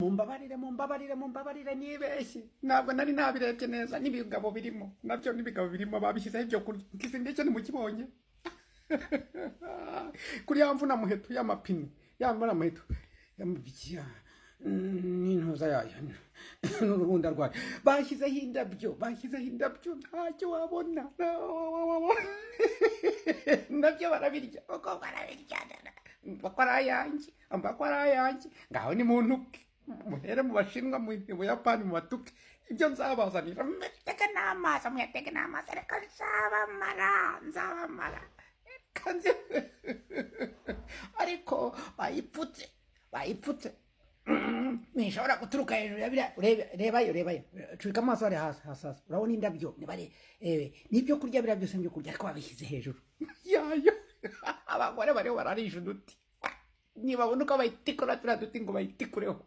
Mumbabarire, mumbabarire, mumbabarire, nibeshye, ntabwo nari nabirebye neza. N'ibigabo birimo nabyo, n'ibigabo birimo, babishyizeho ibyo kurya. Ngize ndetse ntimukibonye kuri ya mvuna muheto y'amapine, ya mvuna muheto n'intuza yayo n'urubunda rwayo. Bashyizeho indabyo, bashyizeho indabyo, ntacyo wabona. Nabyo barabirya kuko barabirya. Mbako ari ayanjye, mbako ari ayanjye. Ngaho ni muntuke, muhere mu Bashinwa, mu Buyapani, mu batuke ibyo nzabazanira. Mutege n'amaso, muyatege n'amaso, ariko nzabamara, nzabamara. Reka ariko bayipfutse, bayipfutse, ntishobora guturuka hejuru ya biriya. Urebe, rebayo, rebayo, curika amaso ari hasi, hasi, hasi. Urabona indabyo nibare n'ibyo kurya, biriya byose n'ibyo kurya, ariko babishyize hejuru yayo. Abagore bariho bararisha uduti, nibabona uko bayitikura turiya duti ngo bayitikureho.